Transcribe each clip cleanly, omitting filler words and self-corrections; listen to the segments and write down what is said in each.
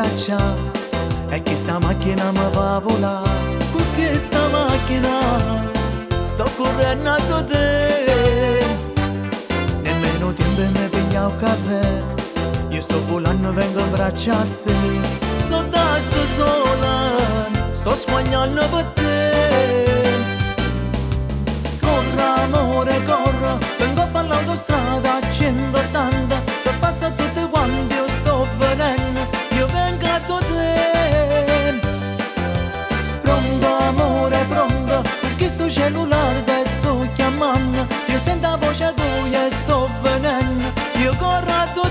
abbraccià. E chesta macchina mi fa volà. Con questa macchina sto correndo a te. Nemmeno tempo me piglia un caffè. Io sto volando, vengo in braccio a te. Sto da sto sola, sto sbagliando per te. Corra amore, corra, vengo per l'autostrada a 180. Se passa tutti quanti io sto venendo, io vengo a te. Pronto amore, pronto, perché sto cellulare te sto chiamando. Io sento la voce tua e sto venendo, io corro a te.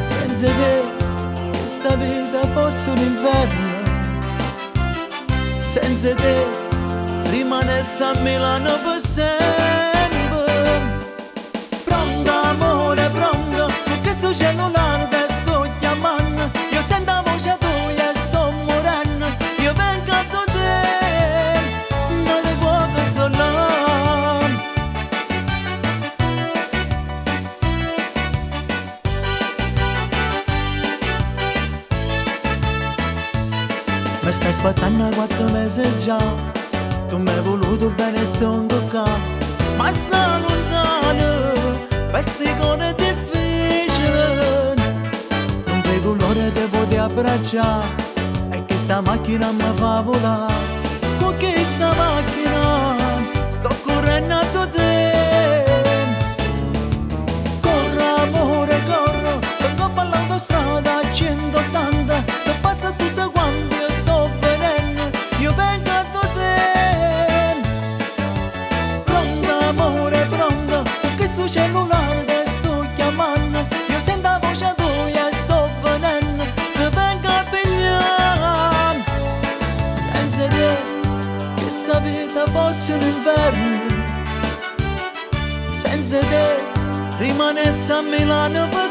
Senza te questa vita fosse un inferno. Senza te rimanessi a Milano per sempre. Pronto amore, pronto, perché sto cellulare te sto chiamando. Io sento la voce tua e sto morendo, io vengo a te. Ma di poco sto là. Mi stai aspettando 4 mesi già. Tu mi hai voluto bene, sto qua. Ma sta lontano, queste cose difficili. Non vedo l'ora di poter abbracciare. E questa macchina mi fa volare. Con questa macchina sto correndo a te. Corro amore, corro, vengo per l'autostrada a 180. Se passa tutte quanti io sto venendo, io vengo a te. Pronto amore, pronto, perché sto cellulare te sto chiamando. Io sento la voce tua e sto venendo, ti vengo a pigliare. Senza te questa vita fosse un inferno. Senza te rimanessi a Milano per